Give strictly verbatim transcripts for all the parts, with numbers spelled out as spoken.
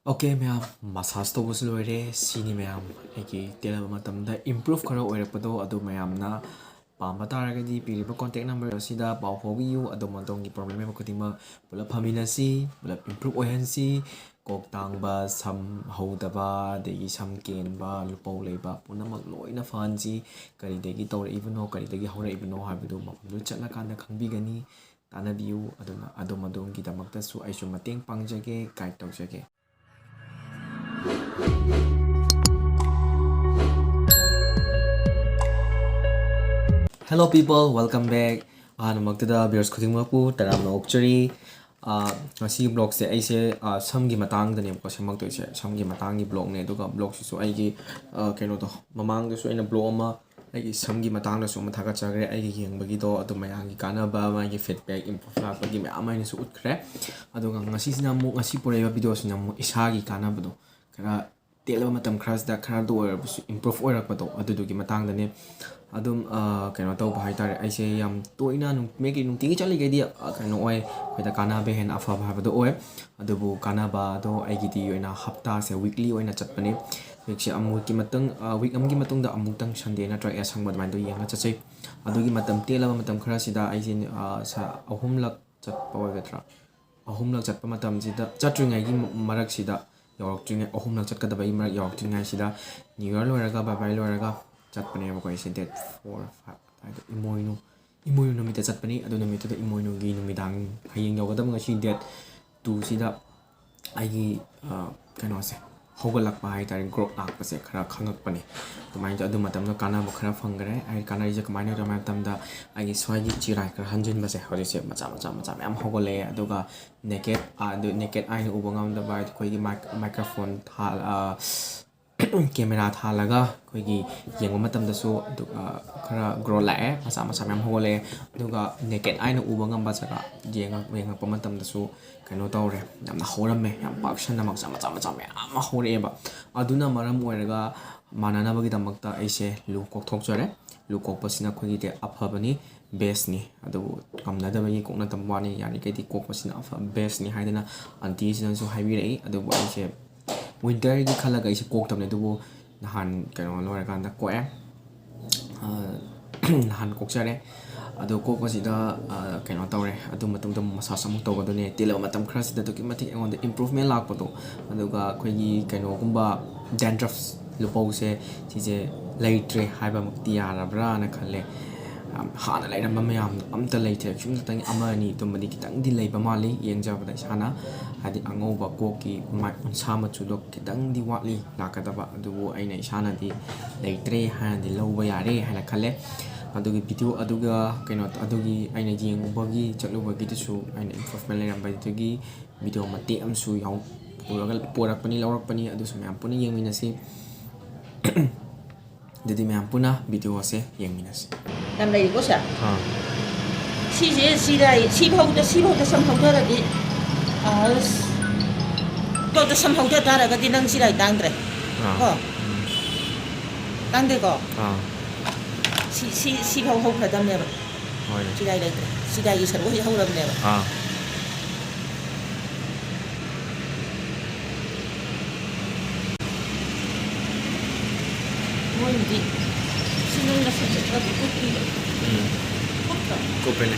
Okay ꯃꯌꯥꯝ, ꯃꯁꯥꯖ ꯇꯧꯕꯁꯨ ꯂꯣꯏꯔꯦ꯫ ꯁꯤꯅꯤ ꯃꯌꯥꯝ ꯑꯩꯒꯤ ꯇꯦꯜꯂꯕ ꯃꯇꯝꯗ ꯏꯝꯄ꯭ꯔꯨꯞ ꯈꯔ ꯑꯣꯏꯔꯛꯄꯗꯣ꯫ ꯑꯗꯨ ꯃꯌꯥꯝꯅ ꯄꯥꯝꯕ ꯇꯥꯔꯒꯗꯤ ꯄꯤꯔꯤꯕ ꯀꯣꯟꯇꯦꯛ ꯅꯝꯕꯔ ꯑꯁꯤꯗ ꯄꯥꯎ ꯐꯥꯎꯕꯤꯌꯨ꯫ ꯑꯗꯣꯝ ꯑꯗꯣꯝꯒꯤ ꯄ꯭ꯔꯣꯕ꯭ꯂꯦꯝ ꯂꯩꯕ ꯈꯨꯗꯤꯡꯃꯛ ꯄꯨꯂꯞ ꯐꯃꯤꯟꯅꯁꯤ, ꯄꯨꯂꯞ ꯏꯝꯄ꯭ꯔꯨꯞ ꯑꯣꯏꯍꯟꯁꯤ꯫ ꯀꯣꯛ ꯇꯥꯡꯕ, ꯁꯝ ꯍꯧꯗꯕ, ꯑꯗꯒꯤ ꯁꯝ ꯀꯦꯟꯕ, ꯂꯨꯄꯧ ꯂꯩꯕ ꯄꯨꯝꯅꯃꯛ ꯂꯣꯏꯅ ꯐꯍꯟꯁꯤ꯫ ꯀꯔꯤꯗꯒꯤ ꯇꯧꯔꯛꯏꯕꯅꯣ, ꯀꯔꯤꯗꯒꯤ ꯍꯧꯔꯛꯏꯕꯅꯣ ꯍꯥꯏꯕꯗꯨ ꯃꯐꯝꯗꯨ ꯆꯠꯂꯀꯥꯟꯗ ꯈꯪꯕꯤꯒꯅꯤ꯫ ꯇꯥꯟꯅꯕꯤꯌꯨ꯫ ꯑꯗꯨꯅ ꯑꯗꯣꯝ ꯑꯗꯣꯝꯒꯤꯗꯃꯛꯇꯁꯨ ꯑꯩꯁꯨ ꯃꯇꯦꯡ ꯄꯥꯡꯖꯒꯦ, ꯒꯥꯏꯗ ꯇꯧꯖꯒꯦ꯫ Hello people, welcome back. ꯑꯍꯥꯟꯕꯃꯛꯇꯗ viewers ꯈꯨꯗꯤꯡꯃꯛꯄꯨ ꯇꯔꯥꯝꯅ ꯑꯣꯛꯆꯔꯤ꯫ ꯑꯥ, ꯉꯁꯤꯒꯤ ꯕ꯭ꯂꯣꯛꯁꯦ ꯑꯩꯁꯦ, ꯑꯥ, ꯁꯝꯒꯤ ꯃꯇꯥꯡꯗꯅꯦꯕꯀꯣ ꯁꯦꯝꯃꯛꯇꯣꯏꯁꯦ, ꯁꯝꯒꯤ ꯃꯇꯥꯡꯒꯤ ꯕ꯭ꯂꯣꯛꯅꯦ꯫ ꯑꯗꯨꯒ ꯕ꯭ꯂꯣꯛꯁꯤꯁꯨ ꯑꯩꯒꯤ, ꯑꯥ, ꯀꯩꯅꯣꯗꯣ, ꯃꯃꯥꯡꯗꯁꯨ ꯑꯩꯅ ꯕ꯭ꯂꯣꯛ ꯑꯃ ꯑꯩꯒꯤ ꯁꯝꯒꯤ ꯃꯇꯥꯡꯗꯁꯨ ꯑꯃ ꯊꯥꯒꯠꯆꯈ꯭ꯔꯦ, ꯑꯩꯒꯤ ꯌꯦꯡꯕꯒꯤꯗꯣ, ꯑꯗꯨ ꯃꯌꯥꯝꯒꯤ ꯀꯥꯟꯅꯕ, ꯃꯥꯒꯤ ꯐꯤꯗꯕꯦꯛ, ꯏꯝꯄ꯭ꯔꯨꯞ ꯂꯥꯛꯄꯒꯤ ꯃꯌꯥꯝ ꯑꯩꯅꯁꯨ ꯎꯠꯈ꯭ꯔꯦ꯫ ꯑꯗꯨꯒ ꯉꯁꯤꯁꯤꯅ ꯑꯃꯨꯛ, ꯉꯁꯤ ꯄꯨꯔꯛꯏꯕ ꯚꯤꯗꯤꯑꯣꯁꯤꯅ ꯑꯃꯨꯛ ꯏꯁꯥꯒꯤ ꯀꯥꯟꯅꯕꯗꯣ, ꯈꯔ ꯇꯦꯜꯂꯕ ꯃꯇꯝ ꯈꯔꯁꯤꯗ ꯈꯔꯗ ꯑꯣꯏꯔꯕꯁꯨ ꯏꯝꯄ꯭ꯔꯨꯞ ꯑꯣꯏꯔꯛꯄꯗꯣ, ꯑꯗꯨꯗꯨꯒꯤ ꯃꯇꯥꯡꯗꯅꯦ꯫ ꯑꯗꯨꯝ, ꯑ, ꯀꯩꯅꯣ ꯇꯧꯕ ꯍꯥꯏꯇꯥꯔꯦ, ꯑꯩꯁꯦ ꯌꯥꯝ ꯇꯣꯏꯅ ꯅꯨꯡ-, ꯃꯦꯛꯀꯤ ꯅꯨꯡꯇꯤꯒꯤ ꯆꯠꯂꯤꯈꯩꯗꯤ, ꯑ, ꯀꯩꯅꯣ ꯑꯣꯏ, ꯑꯩꯈꯣꯏꯗ ꯀꯥꯟꯅꯕ ꯍꯦꯟꯅ ꯑꯐꯕ ꯍꯥꯏꯕꯗꯣ ꯑꯣꯏ꯫ ꯑꯗꯨꯕꯨ ꯀꯥꯟꯅꯕꯗꯣ ꯑꯩꯒꯤꯗꯤ ꯑꯣꯏꯅ ꯍꯞꯇꯥꯁꯦ ꯋꯤꯛꯂꯤ ꯑꯣꯏꯅ ꯆꯠꯄꯅꯦ꯫ ꯋꯤꯛꯁꯦ ꯑꯃꯨꯛꯀꯤ ꯃꯇꯨꯡ, ꯑ, ꯋꯤꯛ ꯑꯃꯒꯤ ꯃꯇꯨꯡꯗ ꯑꯃꯨꯛꯇꯪ ꯁꯟꯗꯦ ꯅꯠꯇ꯭ꯔꯒ ꯑꯁꯪꯕ ꯑꯗꯨꯃꯥꯏꯅ ꯇꯧꯔ ꯌꯦꯡꯉ ꯆꯠꯆꯩ꯫ ꯑꯗꯨꯒꯤ ꯃꯇꯝ ꯇꯦꯜꯂꯕ ꯃꯇꯝ ꯈꯔꯁꯤꯗ ꯑꯩꯁꯦ, ꯑ, ꯁ-, ꯑꯍꯨꯝꯂꯛ ꯆꯠꯄ ꯑꯣꯏꯒꯗ꯭ꯔꯥ? ꯑꯍꯨꯝꯂꯛ ꯆꯠꯄ ꯃꯇꯝꯁꯤꯗ, ꯆꯠꯇ꯭ꯔꯤꯉꯩꯒꯤ ꯃ-, ꯃꯔꯛꯁꯤꯗ, ꯌꯧꯔꯛꯇ꯭ꯔꯤꯉꯩ, ꯑꯍꯨꯝꯂꯛ ꯆꯠꯀꯗꯕꯒꯤ ꯃꯔꯛ ꯌꯧꯔꯛꯇ꯭ꯔꯤꯉꯩꯁꯤꯗ, ꯅ꯭ꯌꯨ ꯌꯔ ꯂꯣꯏꯔꯒ, ꯕꯥꯏ ꯕꯥꯏ ꯂꯣꯏꯔꯒ ꯆꯠꯄꯅꯦꯕꯀꯣ꯫ ꯑꯩꯁꯦ ꯗꯦꯠ ꯐꯣꯔ, ꯐꯥꯏꯚ ꯑꯗꯨꯋꯥꯏꯗ ꯏꯃꯣꯏꯅꯨ, ꯏꯃꯣꯏꯅꯨ ꯅꯨꯃꯤꯠꯇ ꯆꯠꯄꯅꯤ꯫ ꯑꯗꯨ ꯅꯨꯃꯤꯠꯇꯨꯗ ꯏꯃꯣꯏꯅꯨꯒꯤ ꯅꯨꯃꯤꯗꯥꯡ, ꯍꯌꯦꯡ ꯌꯧꯒꯗꯕ ꯉꯁꯤ ꯗꯦꯠ ꯇꯨꯁꯤꯗ ꯑꯩꯒꯤ, ꯑ, ꯀꯩꯅꯣꯁꯦ, ꯍꯧꯒꯠꯂꯛꯄ ꯍꯥꯏꯇꯥꯔꯦ, ꯒ꯭ꯔꯣꯠ ꯂꯥꯛꯄꯁꯦ ꯈꯔ ꯈꯪꯉꯛꯄꯅꯦ꯫ ꯑꯗꯨꯃꯥꯏꯅ ꯇꯧ-, ꯑꯗꯨ ꯃꯇꯝꯗ ꯀꯥꯟꯅꯕ ꯈꯔ ꯐꯪꯈ꯭ꯔꯦ꯫ ꯑꯩ ꯀꯥꯟꯅꯔꯤꯁꯦ ꯀꯃꯥꯏꯅ ꯇꯧꯒꯦ ꯍꯥꯏꯕ ꯃꯇꯝꯗ, ꯑꯩꯒꯤ ꯁ꯭ꯋꯥꯏꯒꯤ ꯆꯤꯔꯥꯏ ꯈꯔ ꯍꯟꯖꯤꯟꯕꯁꯦ ꯍꯧꯖꯤꯛꯁꯦ ꯃꯆꯥ ꯃꯆꯥ ꯃꯆꯥ ꯃꯌꯥꯝ ꯍꯧꯒꯠꯂꯛꯑꯦ꯫ ꯑꯗꯨꯒ ꯅꯦꯀꯦꯠ, ꯑꯗꯨ ꯅꯦꯀꯦꯠ ꯑꯥꯏꯅ ꯎꯕ ꯉꯝꯗꯕ ꯑꯩꯈꯣꯏꯒꯤ ꯃꯥꯏꯛ-, ꯃꯥꯏꯀ꯭ꯔꯣꯐꯣꯟ ꯊꯥ-, ꯑ, ꯀꯦꯃꯦꯔꯥ ꯊꯥꯜꯂꯒ ꯑꯩꯈꯣꯏꯒꯤ ꯌꯦꯡꯕ ꯃꯇꯝꯗꯁꯨ ꯑꯗꯨ, ꯑ, ꯈꯔ ꯒ꯭ꯔꯣꯠ ꯂꯥꯛꯑꯦ, ꯃꯆꯥ ꯃꯆꯥ ꯃꯌꯥꯝ ꯍꯧꯒꯠꯂꯛꯑꯦ꯫ ꯑꯗꯨꯒ ꯅꯦꯀꯦꯠ ꯑꯥꯏꯅ ꯎꯕ ꯉꯝꯕ ꯖꯒꯥ ꯌꯦꯡꯉ-, ꯌꯦꯡꯉꯛꯄ ꯃꯇꯝꯗꯁꯨ ꯀꯩꯅꯣ ꯇꯧꯔꯦ, ꯌꯥꯝꯅ ꯍꯧꯔꯝꯃꯦ, ꯌꯥꯝ ꯄꯥꯛ ꯁꯟꯅ ꯃꯆꯥ ꯃꯆꯥ ꯃꯆꯥ ꯃꯌꯥꯝ ꯑꯃ ꯍꯧꯔꯛꯑꯦꯕ꯫ ꯑꯗꯨꯅ ꯃꯔꯝ ꯑꯣꯏꯔꯒ ꯃꯥꯟꯅꯅꯕꯒꯤꯗꯃꯛꯇ ꯑꯩꯁꯦ ꯂꯨ ꯀꯣꯛꯊꯣꯛꯆꯔꯦ꯫ ꯂꯨ ꯀꯣꯛꯄꯁꯤꯅ ꯑꯩꯈꯣꯏꯒꯤꯗꯤ ꯑꯐꯕꯅꯤ, ꯕꯦꯁꯅꯤ꯫ ꯑꯗꯨꯕꯨ ꯉꯝꯅꯗꯕꯒꯤ ꯀꯣꯛꯅꯗꯕ ꯋꯥꯅꯤ, ꯌꯥꯔꯤꯈꯩꯗꯤ ꯀꯣꯛꯄꯁꯤꯅ ꯑꯐ-, ꯕꯦꯁꯅꯤ ꯍꯥꯏꯗꯅ ꯑꯟꯇꯤꯁꯤꯅꯁꯨ ꯍꯥꯏꯕꯤꯔꯛꯏ꯫ ꯑꯗꯨꯕꯨ ꯑꯩꯁꯦ ꯋꯤꯟꯇꯔꯒꯤ ꯈꯜꯂꯒ ꯑꯩꯁꯦ ꯀꯣꯛꯇꯕꯅꯦ, ꯑꯗꯨꯕꯨ ꯅꯍꯥꯟ ꯀꯩꯅꯣ ꯂꯣꯏꯔꯀꯥꯟꯗ ꯀꯣꯛꯑꯦ꯫ ꯑ, ꯅꯍꯥꯟ ꯀꯣꯛꯆꯔꯦ꯫ ꯑꯗꯣ ꯀꯣꯛꯄꯁꯤꯗ, ꯑ, ꯀꯩꯅꯣ ꯇꯧꯔꯦ, ꯑꯗꯨ ꯃꯇꯨꯡꯗ ꯑꯃꯨꯛ ꯃꯁꯥꯁ ꯑꯃꯨꯛ ꯇꯧꯒꯗꯣꯏꯅꯦ꯫ ꯇꯦꯜꯂꯕ ꯃꯇꯝ ꯈꯔꯁꯤꯗ ꯑꯗꯨꯛꯀꯤ ꯃꯇꯤꯛ ꯑꯩꯉꯣꯟꯗ ꯏꯝꯄ꯭ꯔꯨꯚꯃꯦꯟ ꯂꯥꯛꯄꯗꯣ, ꯑꯗꯨꯒ ꯑꯩꯈꯣꯏꯒꯤ ꯀꯩꯅꯣꯒꯨꯝꯕ ꯗꯦꯟꯗ꯭ꯔꯐ ꯂꯨꯄꯧꯁꯦ ꯁꯤꯁꯦ ꯂꯩꯇ꯭ꯔꯦ ꯍꯥꯏꯕꯃꯛꯇꯤ ꯌꯥꯔꯕ꯭ꯔꯥꯅ ꯈꯜꯂꯦ꯫ ꯌꯥꯝ ꯍꯥꯟꯅ ꯂꯩꯔꯝꯕ ꯃꯌꯥꯝꯗꯣ ꯑꯝꯇ ꯂꯩꯇ꯭ꯔꯦ꯫ ꯁꯨꯝ ꯈꯤꯇꯪ ꯑꯃ ꯑꯅꯤ ꯑꯗꯨꯝꯕꯗꯤ ꯈꯤꯇꯪꯗꯤ ꯂꯩꯕ ꯃꯥꯜꯂꯤ ꯌꯦꯡꯖꯕꯗ ꯏꯁꯥꯅ, ꯍꯥꯏꯗꯤ ꯑꯉꯧꯕ ꯀꯣꯛꯀꯤ ꯃꯥꯏ ꯎꯟꯁꯥ ꯃꯆꯨꯗꯣ ꯈꯤꯇꯪꯗꯤ ꯋꯥꯠꯂꯤ ꯂꯥꯛꯀꯗꯕ꯫ ꯑꯗꯨꯕꯨ ꯑꯩꯅ ꯏꯁꯥꯅꯗꯤ ꯂꯩꯇ꯭ꯔꯦ ꯍꯥꯏꯅꯗꯤ ꯂꯧꯕ ꯌꯥꯔꯦ ꯍꯥꯏꯅ ꯈꯜꯂꯦ꯫ ꯑꯗꯨꯒꯤ ꯚꯤꯗꯤꯑꯣ ꯑꯗꯨꯒ ꯀꯩꯅꯣ, ꯑꯗꯨꯒꯤ ꯑꯩꯅ ꯌꯦꯡꯉꯨꯕꯒꯤ ꯆꯠꯂꯨꯕꯒꯤꯗꯨꯁꯨ ꯑꯩꯅ ꯏꯝꯄ꯭ꯔꯨꯚꯃꯦꯟ ꯂꯩꯔꯝꯕꯗꯨꯒꯤ ꯚꯤꯗꯤꯑꯣ ꯃꯇꯦꯛ ꯑꯃꯁꯨ ꯌꯥꯎ-, ꯄꯨꯔꯒ, ꯄꯨꯔꯛꯄꯅꯤ, ꯂꯧꯔꯛꯄꯅꯤ꯫ ꯑꯗꯨꯁꯨ ꯃꯌꯥꯝ ꯄꯨꯟꯅ ꯌꯦꯡꯃꯤꯟꯅꯁꯤ꯫ ꯑꯗꯨꯗꯤ ꯃꯌꯥꯝ ꯄꯨꯟꯅ ꯚꯤꯗꯤꯑꯣ ꯑꯁꯦ ꯌꯦꯡꯃꯤꯟꯅꯁꯤ꯫ ꯌꯥꯝ ꯂꯩꯔꯤꯀꯣ, ꯁꯦ? ꯑꯥ꯫ ꯁꯤꯁꯦ ꯆꯤꯔꯥꯏ, ꯁꯤꯐꯥꯎꯗ, ꯁꯤꯐꯥꯎꯗ ꯁꯝ ꯍꯧꯊꯔꯗꯤ, ꯑꯁ, ꯐꯥꯎꯗ ꯁꯝ ꯍꯧꯊ ꯇꯥꯔꯒꯗꯤ ꯅꯪ ꯆꯤꯔꯥꯏ ꯇꯥꯡꯗ꯭ꯔꯦ꯫ ꯑꯥ꯫ ꯀꯣ? ꯎꯝ꯫ ꯇꯥꯡꯗꯦꯀꯣ? ꯑꯥ꯫ ꯁꯤ, ꯁꯤ, ꯁꯤꯐꯥꯎ ꯍꯧꯈ꯭ꯔꯗꯕꯅꯦꯕ꯫ ꯍꯣꯏꯅꯦ꯫ ꯆꯤꯔꯥꯏ ꯂꯩꯇ꯭ꯔꯦ꯫ ꯆꯤꯔꯥꯏꯒꯤ ꯁꯔꯨꯛ ꯍꯧꯖꯤꯛ ꯍꯧꯔꯕꯅꯦꯕ꯫ ꯑꯥ꯫ ꯃꯣꯏꯅꯗꯤ ꯁꯤ ꯅꯪ ꯅꯁꯛ ꯆꯠꯇ꯭ꯔꯗꯤ ꯀꯨꯞꯄꯤꯕ꯫ ꯎꯝ꯫ ꯀꯨꯞꯇ꯭ꯔꯣ? ꯀꯨꯞꯄꯦꯅꯦ꯫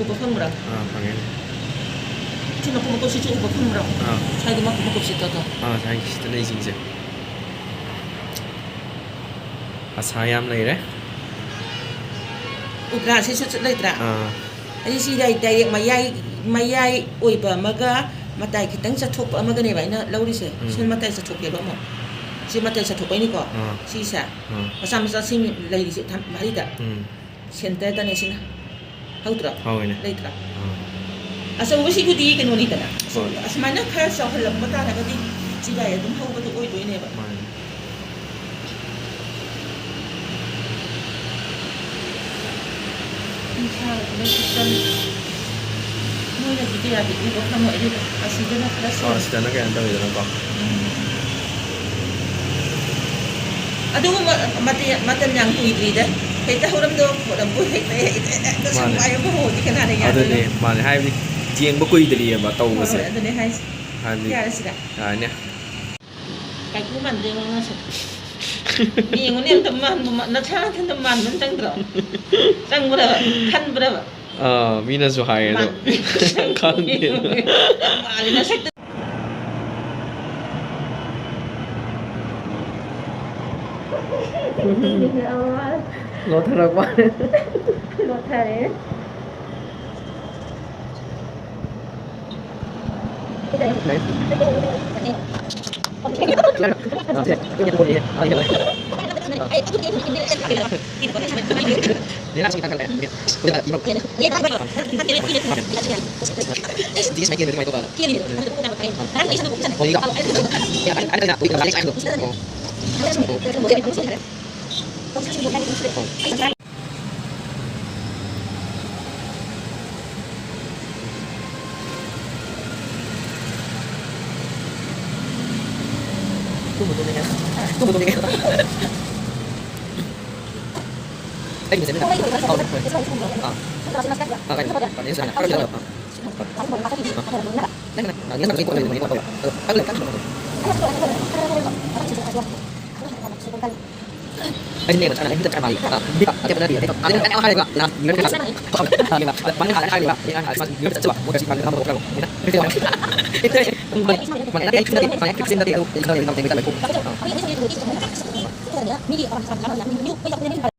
ꯎꯕ ꯐꯪꯕ꯭ꯔꯥ? ꯑꯥ, ꯐꯪꯉꯦ꯫ ꯁꯤ ꯃꯀꯨꯞ ꯃꯀꯨꯞꯁꯤꯁꯨ ꯎꯕ ꯐꯪꯕ꯭ꯔꯥ? ꯑꯥ꯫ ꯁ꯭ꯋꯥꯏꯒꯤ ꯃꯀꯨꯞ ꯃꯀꯨꯞꯁꯤꯗꯀꯣ? ꯑꯥ, ꯁ꯭ꯋꯥꯏꯒꯤ ꯁꯤꯗ ꯂꯩꯁꯤꯡꯁꯦ꯫ ꯑꯁꯥ ꯌꯥꯝ ꯂꯩꯔꯦ꯫ ꯎꯕ꯭ꯔꯥ? ꯁꯤꯁꯨ ꯂꯩꯇ꯭ꯔꯥ? ꯑꯥ꯫ ꯑꯩ ꯁꯤ ꯗꯥꯏ-, ꯗꯥꯏꯔꯦꯛ ꯃꯌꯥꯏ, ꯃꯌꯥꯏ ꯑꯣꯏꯕ ꯑꯃꯒ ꯃꯇꯥꯏ ꯈꯤꯇꯪ ꯆꯠꯊꯣꯛꯄ ꯑꯃꯒꯅꯦꯕ ꯑꯩꯅ ꯂꯧꯔꯤꯁꯦ꯫ ꯎꯝ꯫ ꯁꯤ ꯃꯇꯥꯏ ꯆꯠꯊꯣꯛꯀꯦꯕ ꯑꯃꯨꯛ꯫ ꯁꯤ ꯃꯇꯥꯏ ꯆꯠꯊꯣꯛꯄꯩꯅꯤꯀꯣ꯫ ꯑꯥ꯫ ꯁꯤꯁꯦ꯫ ꯑꯥ꯫ ꯃꯆꯥ ꯃꯆꯥ ꯁꯤ ꯂꯩꯔꯤꯁꯦ ꯊꯝ-, ꯃꯔꯤꯗ꯫ ꯎꯝ꯫ ꯁꯦꯟꯇꯔꯗꯅꯦ ꯁꯤꯅ꯫ ꯍꯧꯗ꯭ꯔꯣ? ꯍꯧꯋꯤꯅꯦ꯫ ꯂꯩꯇ꯭ꯔꯥ? ꯑꯥ꯫ ꯑꯆꯧꯕꯁꯤꯕꯨꯗꯤ ꯀꯩꯅꯣꯅꯤꯗꯅ, ꯑꯆꯧꯕ ꯍꯣꯏ꯫ ꯑꯁꯨꯃꯥꯏꯅ ꯈꯔ ꯆꯥꯎꯍꯜꯂꯛꯄ ꯇꯥꯔꯒꯗꯤ ꯆꯤꯒꯥꯏ ꯑꯗꯨꯝ ꯍꯧꯕꯗꯣ ꯑꯣꯏꯗꯣꯏꯅꯦꯕ꯫ ꯃꯥꯅꯤ꯫ ꯅꯨꯡꯁꯥꯒ ꯈꯔ ꯈꯤꯇꯪ, ꯃꯣꯏꯅꯗꯤ ꯀꯌꯥꯗꯤ ꯎꯕ ꯐꯪꯉꯣꯏ, ꯑꯗꯨꯗ ꯑꯁꯤꯗꯅ ꯈꯔ ꯑꯣ, ꯁꯦꯡꯉꯦ꯫ ꯑꯁꯤꯗꯅ ꯀꯩꯅꯣ ꯇꯧꯋꯤꯗꯅꯀꯣ꯫ ꯎꯝ꯫ ꯑꯗꯨꯒꯨꯝꯕ ꯃꯇꯦ-, ꯃꯇꯝ ꯌꯥꯝ ꯀꯨꯏꯗ꯭ꯔꯤꯗ꯫ ꯍꯦꯛꯇ ꯍꯧꯔꯝꯗꯕ ꯄꯣꯠ ꯑꯃꯕꯨ ꯍꯦꯛꯇ, ꯍꯦꯛꯇ, ꯍꯦꯛꯇ ꯃꯥꯅꯦ꯫ ꯁꯪꯕꯥꯏ ꯑꯃ ꯍꯧꯔꯗꯤ ꯀꯅꯥꯅ ꯌꯥꯗꯣꯏꯅꯣ? ꯑꯗꯨꯅꯦ, ꯃꯥꯅꯦ꯫ ꯍꯥꯏꯕꯗꯤ ꯌꯦꯡꯕ ꯀꯨꯏꯗ꯭ꯔꯤꯑꯕ ꯍꯣꯏ, ꯇꯧꯕꯁꯦ꯫ ꯍꯣꯏ, ꯑꯗꯨꯅꯦ ꯍꯥꯏꯁꯦ꯫ ꯍꯥꯏꯕꯗꯤ ꯌꯥꯔꯦ ꯁꯤꯗ꯫ ꯌꯥꯔꯅꯤ꯫ ꯀꯥꯏꯀꯨ ꯃꯥꯟꯗꯦ ꯌꯦꯡꯉꯣ ꯅꯁꯛ꯫ ꯌꯦꯡꯉꯨꯅꯦ ꯑꯝꯇ ꯃꯥꯟꯕ ꯃ-, ꯅꯁꯥ ꯅꯊꯟꯇ ꯃꯥꯟꯕ ꯑꯃ ꯆꯪꯗ꯭ꯔꯣ? ꯆꯪꯕ꯭ꯔꯕ? ꯈꯟꯕ꯭ꯔꯕ? ꯑꯥ, ꯃꯤꯅꯁꯨ ꯍꯥꯏꯌꯦ ꯑꯗꯣ꯫ ꯃꯥꯟ-, ꯈꯪꯗꯦ꯫ ꯃꯥꯜꯂꯤ ꯅꯁꯛꯇ꯫ ꯂꯣꯊꯔꯛꯄ꯫ ꯂꯣꯊꯔꯦ꯫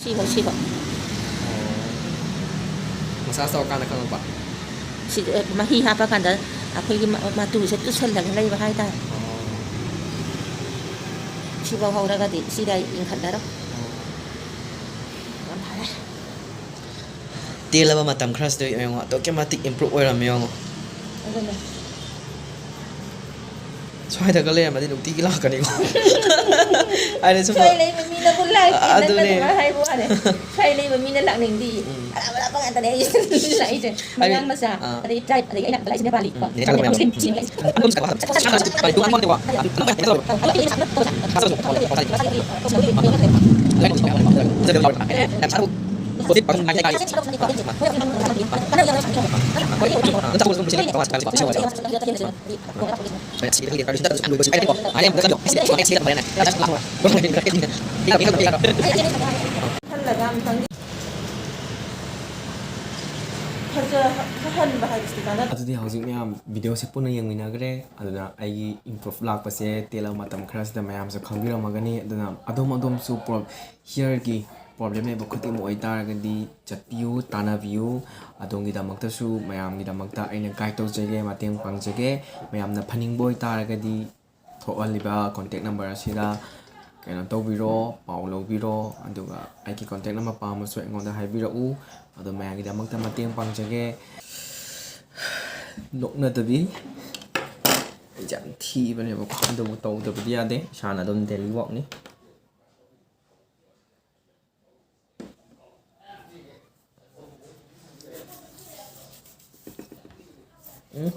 ꯁꯤꯈꯣ, ꯁꯤꯈꯣ꯫ ꯃꯁꯥꯁ ꯇꯧꯔꯀꯥꯟꯗ ꯈꯪꯉꯛꯄ? ꯁꯤ, ꯑ, ꯃꯍꯤ ꯍꯥꯞꯄꯀꯥꯟꯗ ꯑꯩꯈꯣꯏꯒꯤ ꯃ-, ꯃꯇꯨꯁꯦ ꯇꯨꯁꯜꯂꯒ ꯂꯩꯕ ꯍꯥꯏꯇꯥꯔꯦ꯫ ꯑꯣ꯫ ꯁꯤꯐꯥꯎ ꯍꯧꯔꯒꯗꯤ ꯁꯤꯗ ꯏꯟꯈꯠꯂꯔꯣꯏ꯫ ꯑꯣ꯫ ꯌꯥꯝ ꯐꯔꯦ꯫ ꯇꯦꯜꯂꯕ ꯃꯇꯝ ꯈꯔꯁꯤꯗ ꯌꯦꯡꯉꯣ, ꯑꯗꯨꯛꯀꯤ ꯃꯇꯤꯛ improve ꯑꯣꯏꯔꯝꯃꯦ ꯌꯦꯡꯉꯣ꯫ ꯑꯗꯨꯅꯦ꯫ ꯁ꯭ꯋꯥꯏꯗꯒ ꯂꯩꯔꯝꯃꯗꯤ ꯅꯨꯡꯇꯤꯒꯤ ꯂꯥꯛꯀꯅꯤꯀꯣ꯫ ꯍꯥꯏꯗꯤ ꯁꯨꯝ ꯁ꯭ꯋꯥꯏ ꯂꯩꯕ ꯃꯤꯅꯕꯨ ꯂꯥꯛꯇꯦ, ꯅꯪꯅ ꯑꯗꯨꯅꯦ꯫ ꯑꯗꯨꯃꯥꯏꯅ ꯍꯥꯏꯕ ꯋꯥꯅꯦ꯫ ꯁ꯭ꯋꯥꯏ ꯂꯩꯕ ꯃꯤꯅ ꯂꯥꯛꯅꯤꯡꯗꯤ꯫ ꯎꯝ꯫ ꯑꯔꯥꯞ ꯑꯔꯥꯞꯄ ꯉꯥꯛꯇꯅꯦ ꯑꯩ ꯂꯥꯛꯏꯁꯦ꯫ ꯍꯥꯏꯗꯤ, ꯃꯌꯥꯡ ꯃꯆꯥ, ꯑꯥ꯫ ꯑꯗꯩ tribe, ꯑꯗꯒꯤ ꯑꯩꯅ ꯂꯥꯛꯏꯁꯦ ꯅꯦꯄꯥꯂꯤ ꯀꯣ꯫ ꯎꯝ, ꯅꯦꯄꯥꯂꯤ ꯃꯌꯥꯝ꯫ ꯎꯝ꯫ ꯈꯜꯂꯒ ꯑꯝꯇꯪꯗꯤ ꯐꯖ-, ꯐꯍꯟꯕ ꯍꯥꯏꯕꯁꯤꯗꯤ ꯀꯥꯟꯅꯗꯦ꯫ ꯑꯗꯨꯗꯤ ꯍꯧꯖꯤꯛ ꯃꯌꯥꯝ videoꯁꯦ ꯄꯨꯟꯅ ꯌꯦꯡꯃꯤꯟꯅꯈ꯭ꯔꯦ꯫ ꯑꯗꯨꯅ ꯑꯩꯒꯤ improve ꯂꯥꯛꯄꯁꯦ ꯇꯦꯜꯂꯕ ꯃꯇꯝ ꯈꯔꯁꯤꯗ ꯃꯌꯥꯝꯁꯨ ꯈꯪꯕꯤꯔꯝꯃꯒꯅꯤ꯫ ꯑꯗꯨꯅ ꯑꯗꯣꯝ ꯑꯗꯣꯝꯁꯨ pro-, hairꯒꯤ problem ꯂꯩꯕ ꯈꯨꯗꯤꯡꯃꯛ ꯑꯣꯏꯇꯥꯔꯒꯗꯤ ꯆꯠꯄꯤꯌꯨ, ꯇꯥꯟꯅꯕꯤꯌꯨ꯫ ꯑꯗꯣꯝꯒꯤꯗꯃꯛꯇꯁꯨ, ꯃꯌꯥꯝꯒꯤꯗꯃꯛꯇ ꯑꯩꯅ guide ꯇꯧꯖꯒꯦ, ꯃꯇꯦꯡ ꯄꯥꯡꯖꯒꯦ꯫ ꯃꯌꯥꯝꯅ ꯐꯅꯤꯡꯕ ꯑꯣꯏꯇꯥꯔꯒꯗꯤ ꯊꯣꯛꯍꯜꯂꯤꯕ contact number ꯑꯁꯤꯗ ꯀꯩꯅꯣ ꯇꯧꯕꯤꯔꯣ, ꯄꯥꯎ ꯂꯧꯕꯤꯔꯣ꯫ ꯑꯗꯨꯒ ꯑꯩꯒꯤ contact number ꯄꯥꯝꯃꯁꯨ ꯑꯩꯉꯣꯟꯗ ꯍꯥꯏꯕꯤꯔꯛꯎ꯫ ꯑꯗꯣ ꯃꯌꯥꯝꯒꯤꯗꯃꯛꯇ ꯃꯇꯦꯡ ꯄꯥꯡꯖꯒꯦ꯫ ꯅꯣꯛꯅꯗꯕꯤ꯫ ꯑꯩꯁꯦ ꯌꯥꯝ ꯊꯤꯕꯅꯦꯕꯀꯣ, ꯑꯗꯨꯕꯨ ꯇꯧꯗꯕꯗꯤ ꯌꯥꯗꯦ, ꯏꯁꯥꯅ ꯑꯗꯨꯝ daily workꯅꯤ꯫ ꯎꯝ꯫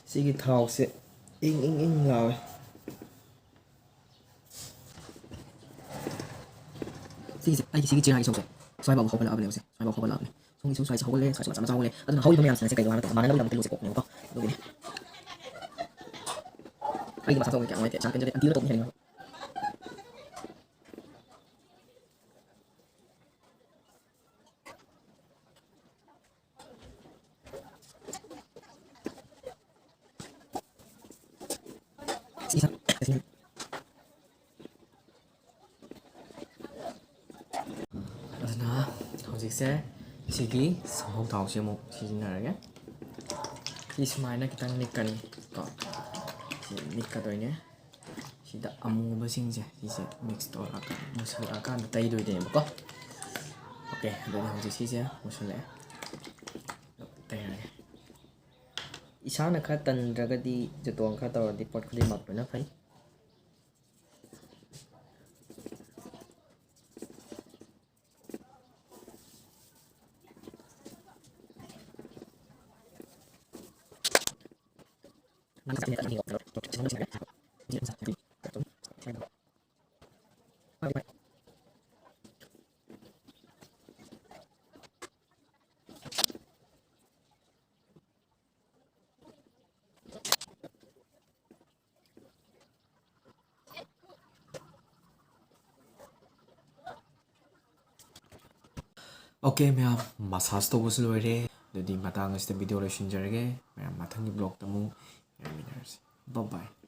ꯁꯤꯒꯤ ꯊꯥꯎꯁꯦ ꯏꯪ ꯏꯪ ꯏꯪ ꯂꯥꯎꯋꯦ꯫ ꯁꯤꯒꯤꯁꯦ, ꯑꯩꯒꯤ ꯁꯤꯒꯤ ꯆꯤꯌꯔꯒꯤ ꯁꯔꯨꯛꯁꯦ ꯁ꯭ꯋꯥꯏꯐꯥꯎ ꯍꯧꯒꯠꯂꯛꯑꯕꯅꯦꯕꯁꯦ, ꯁ꯭ꯋꯥꯏꯐꯥꯎ ꯍꯧꯒꯠꯂꯛꯑꯕꯅꯦ꯫ ꯁꯣꯝꯒꯤ ꯁꯔꯨꯛ ꯁ꯭ꯋꯥꯏꯁꯦ ꯍꯧꯒꯠꯂꯦ, ꯁ꯭ꯋꯥꯏꯁꯦ ꯃꯆꯥ ꯃꯆꯥ ꯍꯧꯒꯠꯂꯦ꯫ ꯑꯗꯨꯅ ꯍꯧꯔꯤꯕ ꯃꯌꯥꯝꯁꯤꯅꯁꯦ ꯀꯩꯗꯧ ꯍꯥꯏꯕ ꯃꯇꯝꯗ ꯃꯥꯟꯅꯅꯕꯒꯤꯗꯃꯛꯇ ꯂꯨꯁꯦ ꯀꯣꯛꯅꯦꯕꯀꯣ꯫ ꯑꯗꯨꯒꯤꯅꯦ꯫ ꯑꯩꯒꯤ ꯃꯁꯥ ꯇꯧꯕ ꯀꯌꯥ ꯅꯨꯡꯉꯥꯏꯇꯦ, ꯆꯥꯟ ꯀꯟꯖꯗꯦ, ꯑꯟꯇꯤꯅ ꯇꯧꯕꯅ ꯍꯦꯟꯅ ꯅꯨꯡꯉꯥꯏ꯫ ꯑꯗꯨꯅ ꯍꯧꯖꯤꯛꯁꯦ ꯁꯤꯒꯤ ꯁꯪꯒꯣꯝ ꯊꯥꯎꯁꯦ ꯑꯃꯨꯛ ꯁꯤꯖꯤꯟꯅꯔꯒꯦ꯫ ꯁꯤ ꯁꯨꯃꯥꯏꯅ ꯈꯤꯇꯪ ꯅꯤꯛꯀꯅꯤ ꯀꯣ꯫ ꯁꯤ ꯅꯤꯛꯀꯗꯣꯏꯅꯦ꯫ ꯁꯤꯗ ꯑꯃꯨꯕꯁꯤꯡꯁꯦ, ꯁꯤꯁꯦ ꯃꯤꯛꯁ ꯇꯧꯔꯛꯑꯀꯥꯟꯗ, ꯃꯨꯁꯜꯂꯛꯑꯀꯥꯟꯗ ꯇꯩꯗꯣꯏꯅꯦꯕꯀꯣ꯫ ꯑꯣꯀꯦ, ꯑꯗꯨꯗꯤ ꯍꯧꯖꯤꯛ ꯁꯤꯁꯦ ꯃꯨꯁꯜꯂꯛꯑꯦ꯫ ꯇꯩꯔꯒꯦ꯫ ꯏꯁꯥꯅ ꯈꯔ ꯇꯟꯗ꯭ꯔꯒꯗꯤ ꯖꯨꯇꯣꯟ ꯈꯔ ꯇꯧꯔꯗꯤ ꯄꯣꯠ ꯈꯨꯗꯤꯡꯃꯛ ꯂꯣꯏꯅ ꯐꯩ꯫ ꯑꯣꯀꯦ ꯃꯌꯥꯝ, ꯃꯁꯥꯖ ꯇꯧꯕꯁꯨ ꯂꯣꯏꯔꯦ꯫ ꯑꯗꯨꯗꯤ ꯃꯇꯥꯡ ꯑꯁꯤꯗ ꯚꯤꯗꯤꯑꯣ ꯂꯣꯏꯁꯤꯟꯖꯔꯒꯦ꯫ ꯃꯌꯥꯝ ꯃꯊꯪꯒꯤ ꯕ꯭ꯂꯣꯛꯇ ꯑꯃꯨꯛ ꯌꯦꯡꯃꯤꯟꯅꯔꯁꯤ꯫ Bye bye꯫